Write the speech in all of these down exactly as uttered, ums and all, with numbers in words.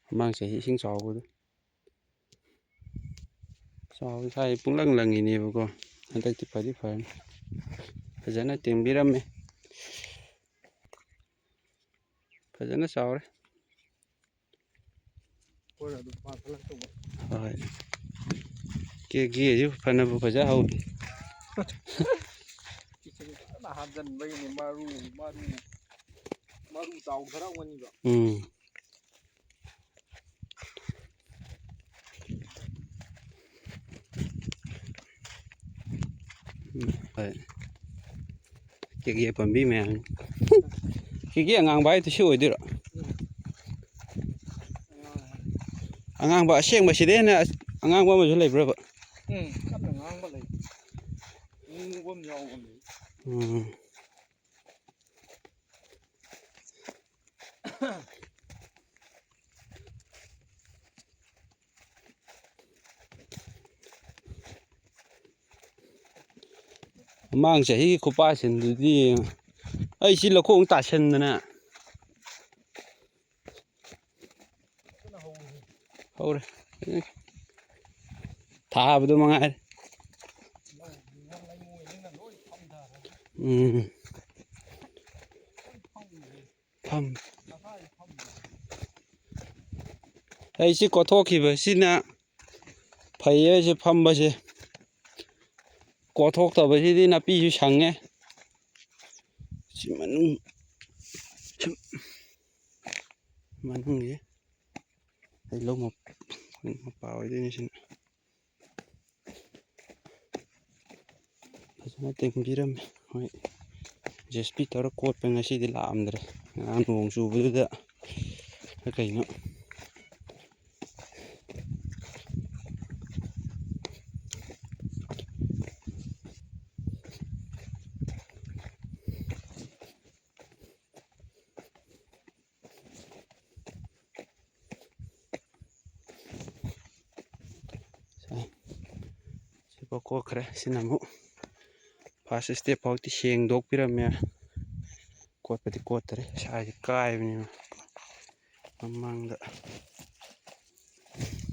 ꯃꯃꯥꯡ ꯆꯍꯤ ꯏꯁꯤꯡ ꯆꯥꯎꯕꯗꯣ꯫ ꯆꯥꯎ ꯁ꯭ꯋꯥꯏ ꯄꯨꯡꯂꯪ ꯂꯪꯉꯤꯅꯦꯕꯀꯣ꯫ ꯍꯟꯗꯛꯇꯤ ꯐꯗꯤ ꯐꯔꯅꯤ꯫ ꯐꯖꯅ ꯇꯦꯡꯕꯤꯔꯝꯃꯦ꯫ ꯐꯖꯅ ꯆꯥꯎꯔꯦ꯫ ꯍꯣꯏ꯫ ꯀꯦꯒꯦꯁꯨ ꯐꯅꯕꯨ ꯐꯖ ꯍꯧꯔꯤ꯫ ꯏꯁꯤꯡ ꯐꯖꯅ ꯍꯥꯞꯆꯟꯕꯩꯅꯦ꯫ ꯃꯔꯨ, ꯃꯔꯨ, ꯃꯔꯨ ꯆꯥꯎꯊꯔꯛꯑꯝꯒꯅꯤꯕ꯫ ꯎꯝ꯫ ꯎꯝ, ꯍꯣꯏ꯫ ꯀꯦꯒꯦ ꯄꯥꯝꯕꯤ ꯃꯌꯥꯝ꯫ ꯀꯦꯒꯦ ꯑꯉꯥꯡꯕ ꯍꯥꯏꯗꯨ ꯁꯤ ꯑꯣꯏꯗꯣꯏꯔꯣ? ꯑꯉꯥꯡꯕ ꯑꯁꯦꯡꯕꯁꯤꯗꯩ ꯍꯦꯟꯅ ꯑꯉꯥꯡꯕ ꯑꯃꯁꯨ ꯂꯩꯕ꯭ꯔꯕ? ꯎꯝ, ꯀꯟꯅ ꯉꯥꯡꯕ ꯂꯩ꯫ ꯑꯉꯧꯕ ꯑꯃ ꯌꯥꯎꯕꯅꯦ꯫ ꯎꯝ꯫ ꯃꯃꯥꯡ ꯆꯍꯤꯒꯤ ꯈꯨꯄꯥꯁꯤꯟꯗꯨꯗꯤ ꯑꯩ ꯁꯤ ꯂꯧꯈꯣꯡ ꯇꯥꯁꯟꯗꯅ꯫ ꯍꯧꯔꯦ꯫ ꯊꯥꯕꯗꯣ ꯃꯉꯥꯏꯔꯦ꯫ ꯎꯝ꯫ ꯐꯝ꯫ ꯑꯩ ꯁꯤ ꯀꯣꯊꯣꯛꯈꯤꯕꯁꯤꯅ ꯐꯩꯌꯦ, ꯁꯤ ꯐꯝꯕꯁꯦ꯫ ꯀꯣꯊꯣꯛꯇꯕꯁꯤꯗꯤ ꯅꯥꯄꯤꯁꯨ ꯁꯪꯉꯦ꯫ ꯁꯤ ꯃꯅꯨꯡ, ꯁꯨꯝ ꯃꯅꯨꯡꯒꯤ ꯍꯩꯂꯧ ꯃꯞ-, ꯃꯄꯥ ꯑꯣꯏꯗꯣꯏꯅꯤ ꯁꯤꯅ꯫ ꯐꯖꯅ ꯇꯦꯡꯕꯤꯔꯝꯃꯦ꯫ ꯍꯣꯏ, ꯖꯦ ꯁꯤ ꯕꯤ ꯇꯧꯔ ꯀꯣꯠꯄ ꯉꯁꯤꯗꯤ ꯂꯥꯛꯑꯝꯗ꯭ꯔꯦ꯫ ꯉꯔꯥꯡ ꯅꯣꯡ ꯆꯨꯕꯗꯨꯗ ꯀꯩꯅꯣ꯫ ꯁꯤꯐꯥꯎ ꯀꯣꯠꯈ꯭ꯔꯦ꯫ ꯁꯤꯅ ꯑꯃꯨꯛ first step ꯐꯥꯎꯗꯤ ꯁꯦꯡꯗꯣꯛꯄꯤꯔꯝꯃꯦ꯫ ꯀꯣꯠꯄꯗꯤ ꯀꯣꯠꯇꯔꯦ, ꯁꯥꯏꯁꯦ ꯀꯥꯏꯕꯅꯤꯅ꯫ ꯃꯃꯥꯡꯗ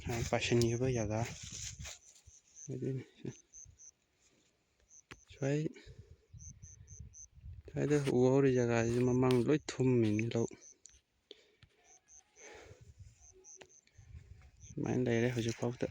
ꯍꯥꯟꯅ ꯄꯥꯏꯁꯤꯟꯈꯤꯕ ꯖꯒꯥ ꯑꯣꯏꯗꯣꯏꯅꯤ꯫ ꯁ꯭ꯋꯥꯏ, ꯁ꯭ꯋꯥꯏꯗ ꯎ ꯍꯧꯔꯤ ꯖꯒꯥꯁꯤꯁꯨ ꯃꯃꯥꯡ ꯂꯣꯏ ꯊꯨꯝꯃꯤꯅꯤ ꯂꯧ꯫ ꯁꯨꯃꯥꯏꯅ ꯂꯩꯔꯦ ꯍꯧꯖꯤꯛꯐꯥꯎꯗ꯫